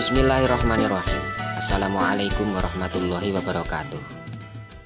Bismillahirrahmanirrahim. Assalamualaikum warahmatullahi wabarakatuh.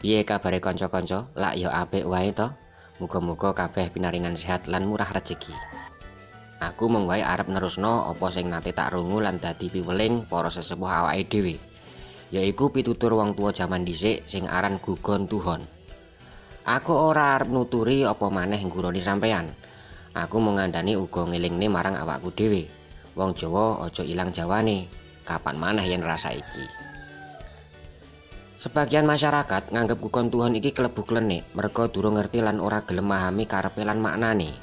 Piye kabare kanca-kanca? Lak ya apik wae to. Muga-muga kabeh pinaringan sehat lan murah rejeki. Aku mung wae arep nerusno apa sing nate tak rungu lan dadi piweling para sesepuh awake dhewe. Yaiku pitutur wong tuwa jaman dhisik sing aran gugon tuhon. Aku ora arep nuturi apa maneh ngguroni sampeyan. Aku mung ngandani uga ngelingne marang awakku dhewe. Wong Jawa aja ilang jawane. Kapan maneh yen rasa iki. Sebagian masyarakat nganggep gugon tuhon iki klebu klenik merga durung ngerti lan ora gelem memahami karepe lan maknane.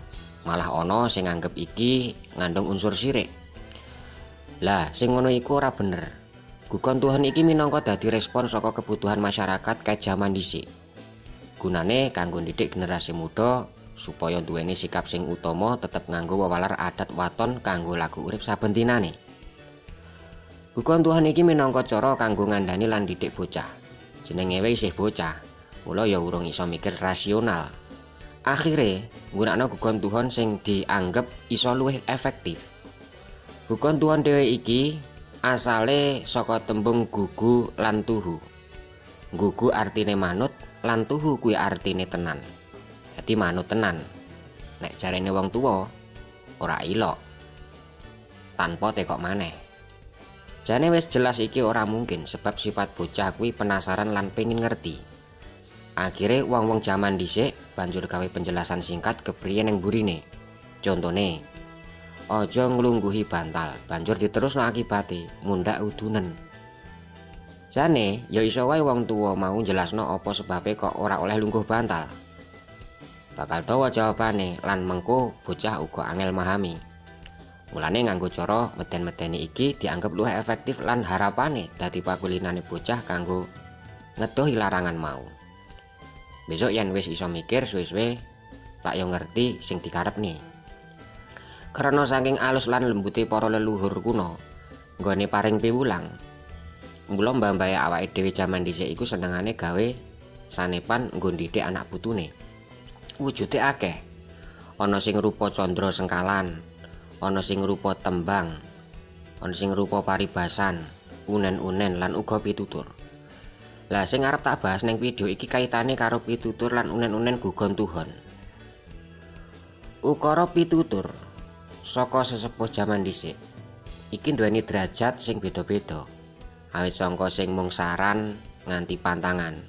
Malah ana sing nganggep iki ngandung unsur syirik. Lah, sing ngono iku ora bener. Gugon tuhon iki minangka dadi respon saka kebutuhan masyarakat ket jaman dhisik. Gunane kanggo ndidik generasi muda supaya duweni sikap sing utama tetep nganggo wewaler adat waton kanggo laku urip saben dinane. Gugon tuhon iki minangka cara kanggo ngandani lan didik bocah. Jenenge wae isih bocah, mula ya urung iso mikir rasional. Akhire nggunakno gugon tuhon sing dianggep iso luwih efektif. Gugon tuhon dhewe iki asale saka tembung gugu lan tuhu. Gugu artine manut lan tuhu kuwi artine tenan. Dadi manut tenan. Nek jarene wong tuwa ora ilok. Tanpa tekok maneh. Jane wis jelas iki ora mungkin sebab sifat bocah kuwi penasaran lan pengin ngerti. Akhire wong-wong jaman dhisik banjur gawe penjelasan singkat kepriye ning burine. Contone, aja nglungguhi bantal, banjur diterusno akibate mundhak udunen. Jane ya iso wae wong tuwa mau jelasno apa sebabe kok ora oleh lungguh bantal. Bakal dawa jawabane lan mengko bocah uga angel memahami. Mulane nganggo cara meden-medeni iki dianggep luwih efektif lan harapane dadi pakulinane bocah kanggo ngedohi larangan mau. Besok yen wis iso mikir suwe-suwe lak yo ngerti sing dikarepne. Karena saking alus lan lembute para leluhur kuno nggone paring piwulang. Mula mbah-mbahe awake dhewe jaman dhisik iku senengane gawe sanepan nggo ndidik anak putune. Wujude akeh. Ana sing rupa candra sengkalan, ana sing rupa tembang, ana sing rupa paribasan, unen-unen lan uga pitutur. Lah sing arep tak bahas ning video iki kaitane karo pitutur lan unen-unen gugon tuhon. Ukara pitutur saka sesepuh jaman dhisik iki duweni derajat sing beda-beda. Awit sangka sing mung saran nganti pantangan.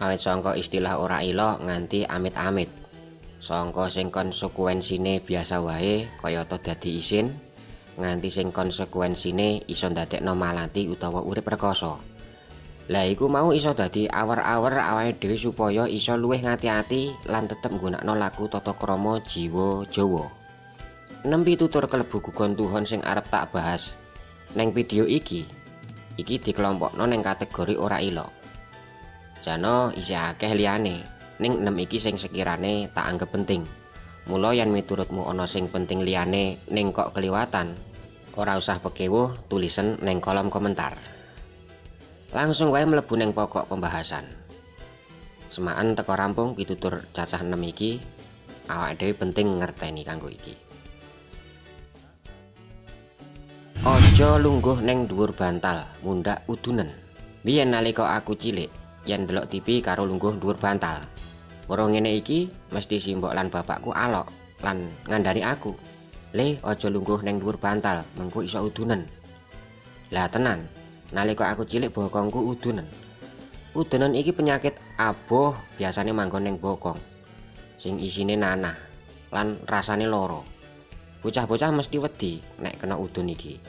Awit sangka istilah ora ilok nganti amit-amit. Sangka sing konsekuensine biasa wae kayata dadi isin nganti sing konsekuensine iso ndadekno malati utawa urip rekoso. Lah iku mau iso dadi awer-awer awake dhewe supaya iso luwih ngati-ati lan tetep nggunakno laku tata krama jiwa Jawa. 6 pitutur kelebu gugon tuhon sing arep tak bahas neng video iki dikelompokno neng kategori ora ilok. Jano isih akeh liyane, ning 6 iki sing sekirane tak anggep penting. Mula yen miturutmu ana sing penting liyane ning kok keliwatan, ora usah pekewuh, tulisen neng kolom komentar. Langsung wae mlebu neng pokok pembahasan. Semaan teko rampung pitutur cacah 6 iki, awake dhewe penting ngerteni kanggo iki. Aja lungguh neng dhuwur bantal, mundhak udunen. Biyen nalika aku cilik, yen ndelok TV karo lungguh dhuwur bantal. Weruh ngene iki mesti simbok lan bapakku alok lan ngandani aku. Le, aja lungguh neng dhuwur bantal, mengko iso udunen. Lah tenan, nalika aku cilik bokongku udunen. Udunen iki penyakit aboh biasane manggon neng bokong. Sing isine nanah lan rasane loro. Bocah-bocah mesti wedi nek kena udun iki.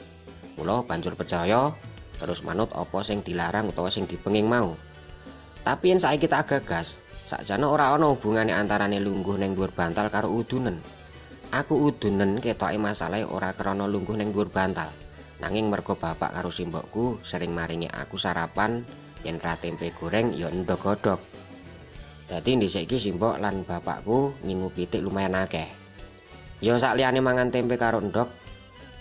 Mula banjur percaya terus manut apa sing dilarang utawa sing dipenging mau. Tapi yen saiki tak gagas, sakjane ora ana hubungane antarane lungguh ning dhuwur bantal karo udunen. Aku udunen ketoke masalahe ora krana lungguh ning dhuwur bantal. Nanging mergo bapak karo simbokku sering maringi aku sarapan yen ra tempe goreng ya endhog godhog. Dadi dhisik iki simbok lan bapakku ngingu pitik lumayan akeh. Ya sak liyane mangan tempe karo endhog,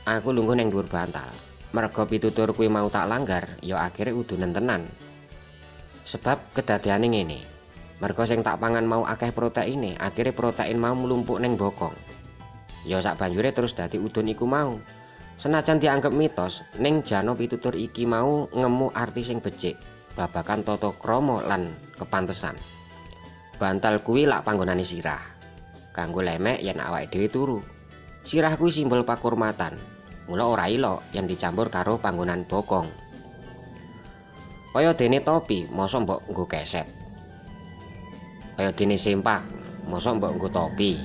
aku lungguh ning dhuwur bantal. Mergo pitutur kuwi mau tak langgar, ya akhire udunen tenan. Sebab kedadeane ngene. Mergo sing tak pangan mau akeh proteine, akhire protein mau mlumpuk ning bokong. Ya sak banjure terus dadi udun iku mau. Senajan dianggep mitos, ning jano pitutur iki mau ngemu arti sing becik babagan tata krama lan kepantesan. Bantal kuwi lak panggonane sirah. Kanggo lemek yen awake dhewe turu. Sirah kuwi simbol pakurmatan. Mula ora ilok yen dicampur karo panggonan bokong. Kaya dene topi, mosok mbok nggo keset. Kaya dene sempak, mosok mbok nggo topi.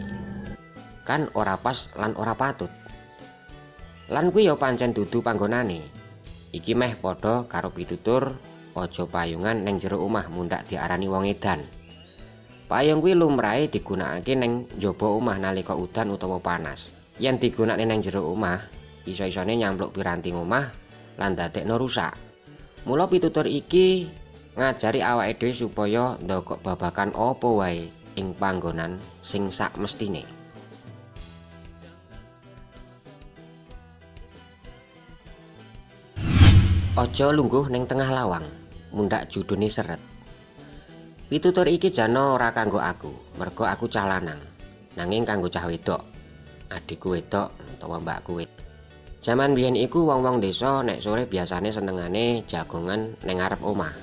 Kan ora pas lan ora patut. Lan kuwi ya pancen dudu panggonane. Iki meh padha karo pitutur aja payungan ning jero omah mundhak diarani wong edan. Payung kuwi lumrahe digunakake ning njaba omah nalika udan utawa panas. Yen digunakne ning jero omah, iso-isone nyampluk piranti omah lan dadekno rusak. Mula pitutur iki ngajari awake dhewe supaya ndokok babagan apa wae ing panggonan sing sak mestine. Aja lungguh ning tengah lawang, mundhak judune seret. Pitutur iki jano ora kanggo aku, mergo aku cah lanang. Nanging kanggo cah wedok, adikku wedok utawa mbakku wedok. Jaman biyen iku wong-wong desa nek sore biasane senengane jagongan ning ngarep omah.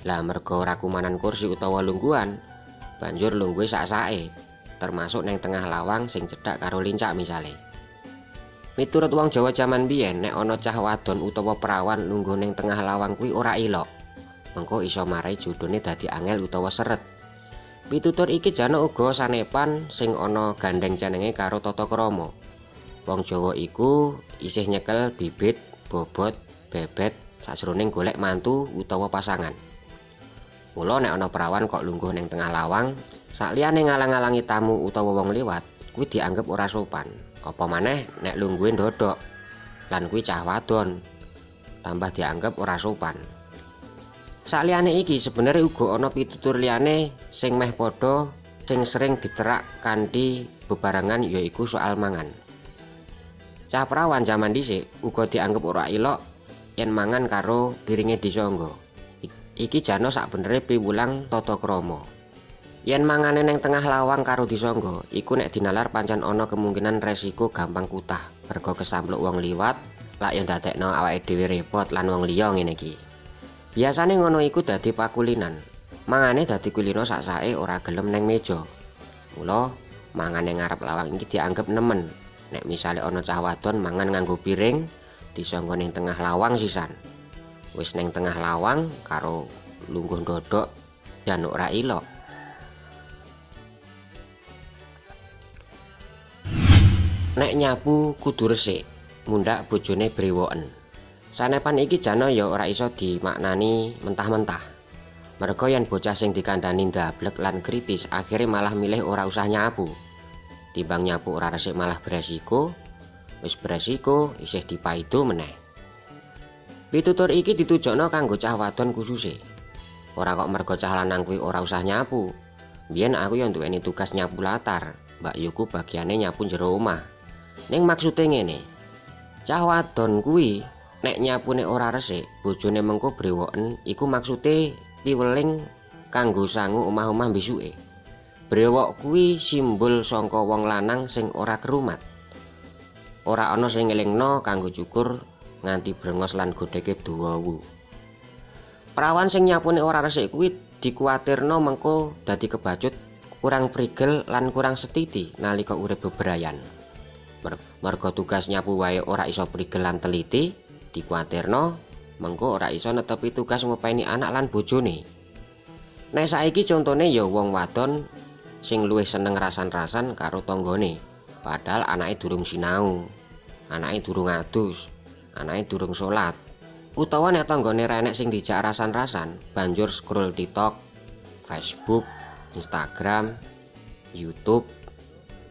Lah mergo ora kumanan kursi utawa lungguhan, banjur lungguhe sak-sake, termasuk ning tengah lawang sing cedhak karo lincak misale. Miturut wong Jawa jaman biyen, nek ana cah wadon utawa perawan lungguh ning tengah lawang kuwi ora ilok. Mengko iso marai judone dadi angel utawa seret. Pitutur iki jane uga sanepan sing ana gandeng cenenge karo tata krama. Wong Jawa iku isih nyekel bibit, bobot, bebet sajroning golek mantu utawa pasangan. Mula nek ana perawan kok lungguh ning tengah lawang, sakliyane ngalang-alangi tamu utawa wong liwat, kuwi dianggep ora sopan. Apa maneh nek lungguhe ndodok lan kuwi cah wadon, tambah dianggep ora sopan. Sakliyane iki sebenere uga ana pitutur liyane sing meh padha sing sering diterak kanthi bebarengan, yaiku soal mangan. Cah perawan jaman dhisik uga dianggep ora ilok yen mangan karo piringe disangga. Iki jane sakbenere piwulang tata krama. Yen mangane neng tengah lawang karo disangga, iku nek dinalar pancen ana kemungkinan resiko gampang kutah mergo kesampluk wong liwat, lak yen dadekno awake dhewe repot lan wong liya ngene iki. Biasane ngono iku dadi pakulinan. Mangane dadi kulino sak-sake ora gelem neng meja. Mula mangane ngarep lawang iki dianggep nemen. Nek misale ana cah wadon mangan nganggo piring disangga ning tengah lawang sisan. Wis neng tengah lawang karo lungguh ndodok jan ora ilok. Nek nyapu kudu resik, mundhak bojone brewoken. Sanepan iki jane ya ora iso dimaknani mentah-mentah. Mergo yen bocah sing dikandhani ndablek lan kritis akhire malah milih ora usah nyapu. Timbang nyapu ora resik malah beresiko, wis beresiko isih dipaido meneh. Pitutur iki ditujokno kanggo cah wadon khususe. Ora kok mergo cah lanang kuwi ora usah nyapu. Biyen aku ya duweni tugas nyapu latar, mbak yuku bagiane nyapu jero omah. Ning maksude ngene. Cah wadon kuwi nek nyapune ora resik, bojone mengko brewoken, iku maksude piweling kanggo sangu omah-omah bisuke. Brewok kuwi simbol sangka wong lanang sing ora kerumat. Ora ana sing ngelingno kanggo cukur nganti brengos lan godheke dawa. Prawan sing nyapune ora resik kuwi dikuwatirno mengko dadi kebacut, kurang prigel lan kurang setiti nalika urip bebrayan. Mergo tugas nyapu wae ora iso prigel lan teliti, dikuwatirno mengko ora iso netepi tugas ngopeni anak lan bojone. Nek saiki contone ya wong wadon sing luwih seneng rasan-rasan karo tanggane, padahal anake durung sinau, anake durung adus, anake durung salat. Utawa nek tanggane renek sing dijak rasan-rasan, banjur scroll TikTok, Facebook, Instagram, YouTube,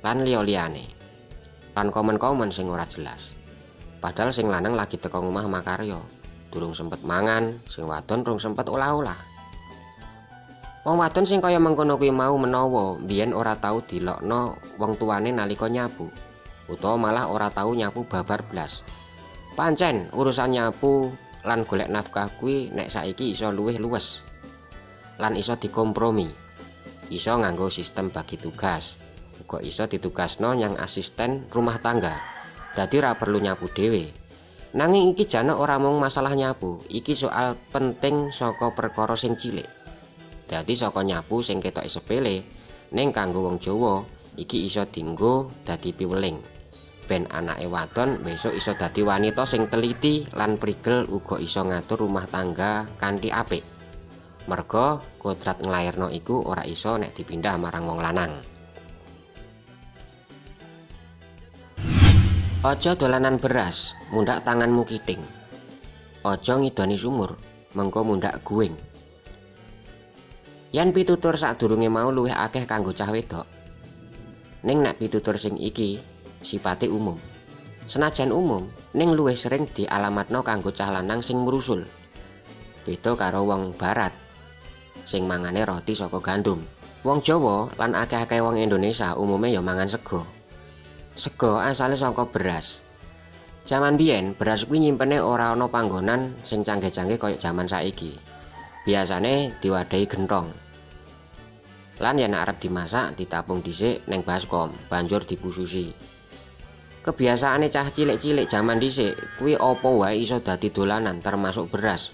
lan liya-liyane. Lan komen-komen sing ora jelas. Padahal sing lanang lagi teko ngomah makarya, durung sempet mangan, sing wadon durung sempet olah-olah. Wong wadon sing kaya mengkono kuwi mau menawa biyen ora tau dilokno wong tuane nalika nyapu, utawa malah ora tau nyapu babar blas. Pancen urusan nyapu lan golek nafkah kuwi nek saiki iso luwih luwes lan iso dikompromi. Iso nganggo sistem bagi tugas, uga iso ditugasno nyang asisten rumah tangga. Dadi ora perlu nyapu dhewe. Nanging iki jane ora mung masalah nyapu, iki soal penting saka perkara sing cilik. Dadi saka nyapu sing ketoke sepele, ning kanggo wong Jawa iki iso dinggo dadi piweling. Ben anake wadon besok iso dadi wanita sing teliti lan prigel uga iso ngatur rumah tangga kanthi apik. Merga kodrat nglairno iku ora iso nek dipindah marang wong lanang. Aja dolanan beras, mundhak tanganmu kiting. Aja ngidoni sumur, mengko mundhak guing. Yen pitutur sadurunge mau luwih akeh kanggo cah wedok. Ning nek pitutur sing iki sipate umum. Senajan umum, ning luwih sering dialamatno kanggo cah lanang sing mrusul. Beda karo wong barat sing mangane roti saka gandum. Wong Jawa lan akeh-akeh wong Indonesia umume ya mangan sego. Sego asale saka beras. Jaman biyen beras kuwi nyimpene ora ana panggonan sing canggih-canggih kaya jaman saiki. Biasane diwadahi genthong. Lan yen arep dimasak ditapung dhisik ning baskom, banjur dipususi. Kebiasaane cah cilik-cilik jaman dhisik kuwi apa wae iso dadi dolanan termasuk beras.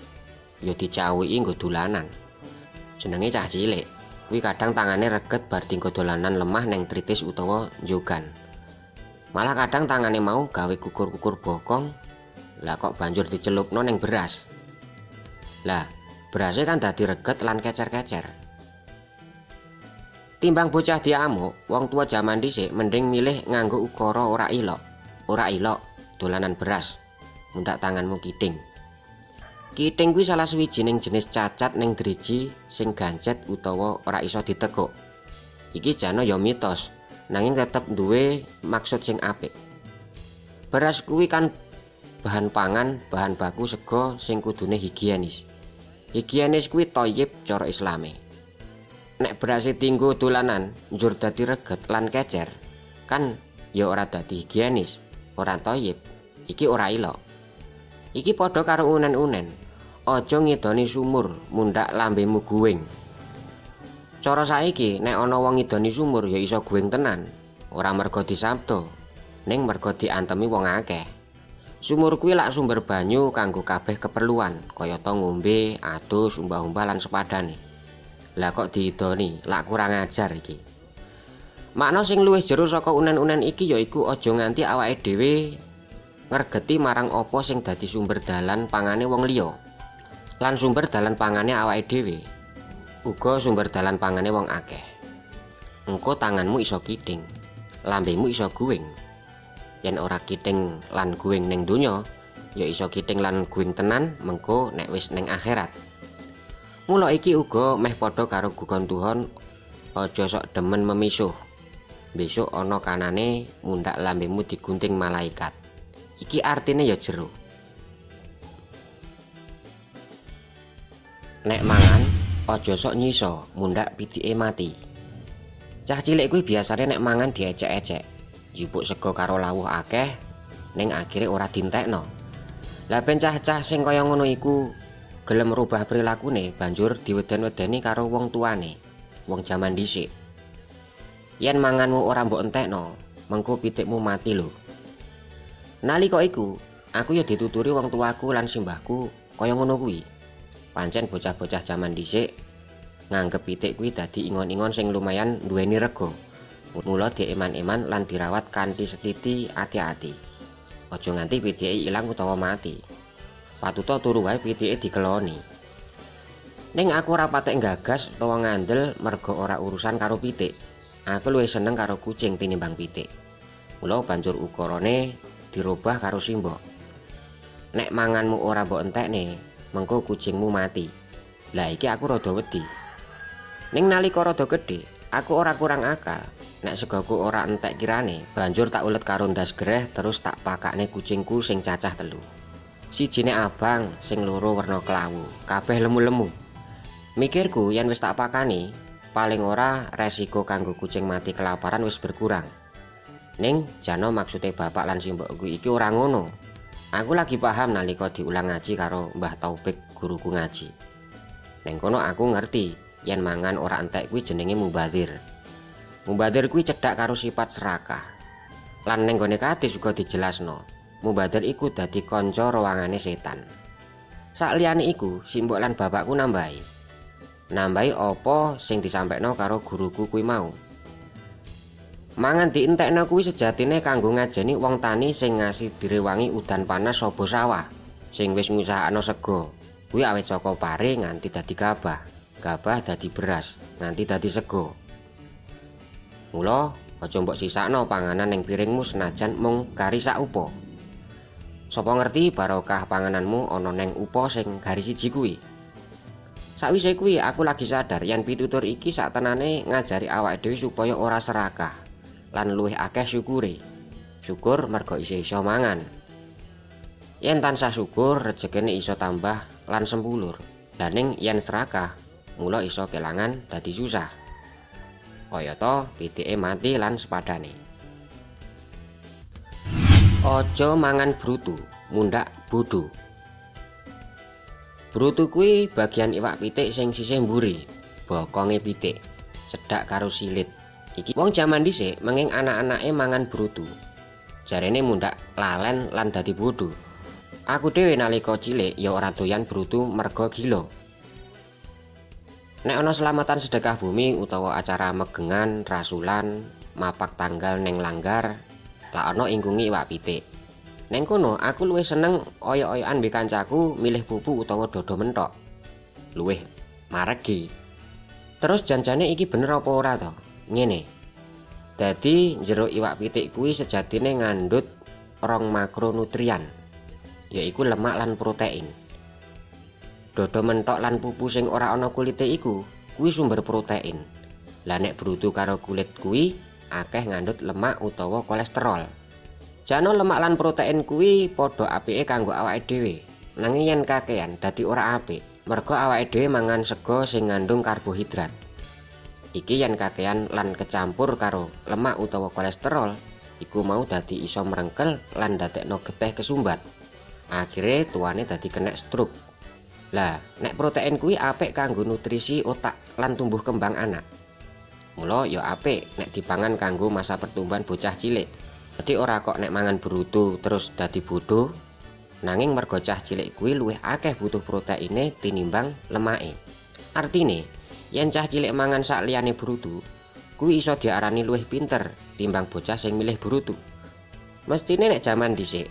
Ya dicawiki nggo dolanan. Jenenge cah cilik, kuwi kadang tangane reget bar dinggo dolanan lemah neng tritis utawa njogan. Malah kadang tangane mau gawe kukur-kukur bokong, lah kok banjur dicelupno neng beras. Lah, berasnya kan dadi reget lan kecer-kecer. Timbang bocah diamuk, wong tua jaman dhisik mending milih nganggo ukara ora ilok. Ora ilok dolanan beras, mundhak tanganmu kiting. Kiting kuwi salah suwijining jenis cacat ning driji sing gancet utawa ora iso ditekuk. Iki jane ya mitos, nanging tetep duwe maksud sing apik. Beras kuwi kan bahan pangan, bahan baku sego sing kudune higienis. Higienis kuwi thayyib cara Islame. Nek berase dinggo dolanan njur dadi reget lan kecer, kan ya ora dadi higienis, ora thayyib. Iki ora ilok. Iki padha karo unen-unen. Aja ngidoni sumur, mundhak lambemu guwing. Cara saiki nek ana wong ngidoni sumur ya iso guwing tenan, ora mergo disabda, ning mergo diantemi wong akeh. Sumur kuwi lak sumber banyu kanggo kabeh keperluan, kayata ngombe, adus, umbah-umbah lan sepadane. Lah kok diidoni, lak kurang ajar iki. Makna sing luwih jero saka unen-unen iki yaiku aja nganti awake dhewe ngregeti marang apa sing dadi sumber dalan pangane wong liya. Lan sumber dalan pangane awake dhewe, uga sumber dalan pangane wong akeh. Engko tanganmu iso kiting, lambemu iso guwing. Yen ora kiting lan guwing ning donya, ya iso kiting lan guwing tenan mengko nek wis ning akhirat. Mula iki uga meh padha karo gugon Tuhan, aja sok demen memisuh. Besok ana kanane mundhak lambemu digunting malaikat. Iki artine ya jero. Nek mangan aja sok nyisa, mundhak pitike mati. Cah cilik kuwi biasane nek mangan diecek-ecek, njupuk sego karo lawuh akeh, ning akhire ora dintekno. Lah ben cah-cah sing kaya ngono iku gelem rubah prilakune, banjur diweden-wedeni karo wong tuane, wong jaman dhisik. Yen manganmu ora mbok entekno, mengko pitikmu mati lho. Nalika iku, aku ya dituturi wong tuaku lan simbahku kaya ngono kuwi. Pancen bocah-bocah jaman dhisik nganggep pitik kuwi dadi ingon-ingon sing lumayan duweni rega. Mula dieman-eman lan dirawat kanthi setiti ati-ati. Aja nganti pitike ilang utawa mati. Patuta turu wae pitike dikeloni. Ning aku ora patek nggagas utawa ngandel merga ora urusan karo pitik. Aku luwih seneng karo kucing tinimbang pitik. Mula banjur ukarane dirubah karo simbok. Nek manganmu ora mbok entekne, mengko kucingmu mati. Lah iki aku rada wedi. Ning nalika rada gedhe, aku ora kurang akal. Nek segoku ora entek kirane, banjur tak ulet karo ndas greh terus tak pakakne kucingku sing cacah 3. Sijine abang, sing loro werna klawu, kabeh lemu-lemu. Mikirku yen wis tak pakani, paling ora resiko kanggo kucing mati kelaparan wis berkurang. Ning jano maksude bapak lan simbokku iki ora ngono. Aku lagi paham nalika diulang ngaji karo Mbah Taufik guruku ngaji. Neng kono aku ngerti yen mangan ora entek kuwi jenenge mubazir. Mubazir kuwi cedhak karo sifat serakah. Lan ning gone hadis uga dijelasno, mubazir iku dadi kanca ruangane setan. Sakliyane iku, simbok lan bapakku nambahi. Nambahi apa sing disampekno karo guruku kuwi mau. Mangan dientekno kuwi sejatine kanggo ngajeni wong tani sing ngasi direwangi udan panas saba sawah, sing wis ngusahakno sego. Kuwi awit saka pare nganti dadi gabah, gabah dadi beras, nganti dadi sego. Mula aja mbok sisakno panganan ning piringmu senajan mung kari sak upa. Sapa ngerti barokah pangananmu ana ning upa sing gari siji kuwi. Sakwise kuwi aku lagi sadar yen pitutur iki saktenane ngajari awake dhewe supaya ora serakah lan luwih akeh syukure. Syukur mergo isih iso mangan. Yen tansah syukur rejekine iso tambah lan sempulur. Lah ning yen serakah mula iso kelangan dadi susah. Kayata pitike mati lan sepadane. Aja mangan brutu, mundhak bodho. Brutu kuwi bagian iwak pitik sing sisih mburi, bokonge pitik, cedhak karo silit. Iki wong jaman dhisik menging anak-anake mangan brutu. Jarene mundhak lalen lan dadi bodho. Aku dhewe nalika cilik ya ora doyan brutu merga gila. Nek ana selamatan sedekah bumi utawa acara megengan, rasulan, mapak tanggal neng langgar, lak ana ingkungi iwak pitik. Neng kono aku luwih seneng oyok-oyokan mbek kancaku milih pupu utawa dodo mentok. Luwih maregi. Terus janjane iki bener apa ora to? Ngene. Dadi jero iwak pitik kuwi sejatine ngandhut rong makronutrien, yaiku lemak lan protein. Dodo mentok lan pupu sing ora ana kulite iku kuwi sumber protein. Lah nek brutu karo kulit kuwi akeh ngandhut lemak utawa kolesterol. Jano lemak lan protein kuwi padha apike kanggo awake dhewe. Nanging yen kakean dadi ora apik, mergo awake dhewe mangan sego sing ngandung karbohidrat. Iki yen kakean lan kecampur karo lemak utawa kolesterol, iku mau dadi iso mrengkel lan dadekno getih kesumbat. Akhire tuane dadi kenek stroke. Lah, nek protein kuwi apik kanggo nutrisi otak lan tumbuh kembang anak. Mula ya apik nek dipangan kanggo masa pertumbuhan bocah cilik. Dadi ora kok nek mangan brutu terus dadi bodho, nanging mergo cah cilik kuwi luwih akeh butuh proteine tinimbang lemake. Artine, yen cah cilik mangan sak liyane brutu, kuwi iso diarani luwih pinter timbang bocah sing milih brutu. Mestine nek jaman dhisik,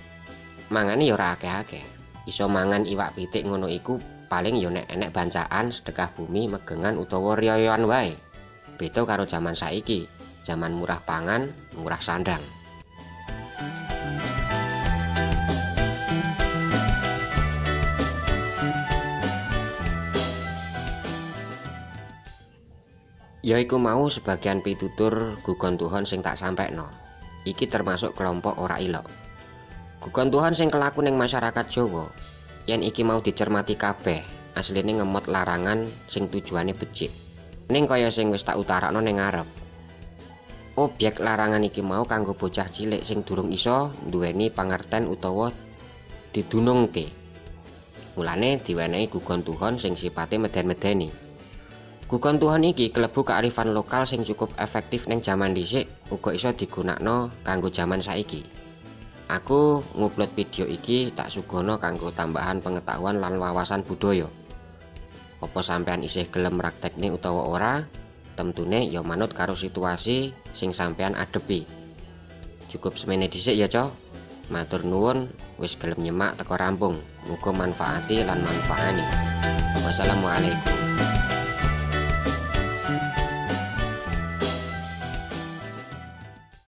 mangane ya ora akeh-akeh. Iso mangan iwak pitik ngono iku paling ya nek enek bancaan, sedekah bumi, megengan utawa riyoyoan wae. Beda karo jaman saiki, jaman murah pangan, murah sandang. Ya iku mau sebagian pitutur gugon Tuhan sing tak sampekno. Iki termasuk kelompok ora ilok. Gugon Tuhan sing kelaku ning masyarakat Jawa, yen iki mau dicermati kabeh, asline ngemot larangan sing tujuane becik. Ning kaya sing wis tak utarakno ning ngarep. Objek larangan iki mau kanggo bocah cilik sing durung iso nduweni pangerten utawa didunungke. Mulane diwenehi gugon Tuhan sing sipate meden-medeni. Gugon Tuhan iki kelebu kearifan lokal sing cukup efektif ning jaman dhisik, uga iso digunakno kanggo jaman saiki. Aku ngupload video iki tak sugono kanggo tambahan pengetahuan lan wawasan budaya. Apa sampean isih gelem praktekne utawa ora, temtune ya manut karo situasi sing sampean adepi. Cukup semene dhisik ya, Cok. Matur nuwun wis gelem nyemak teko rampung. Muga manfaati lan manfaani. Wassalamualaikum.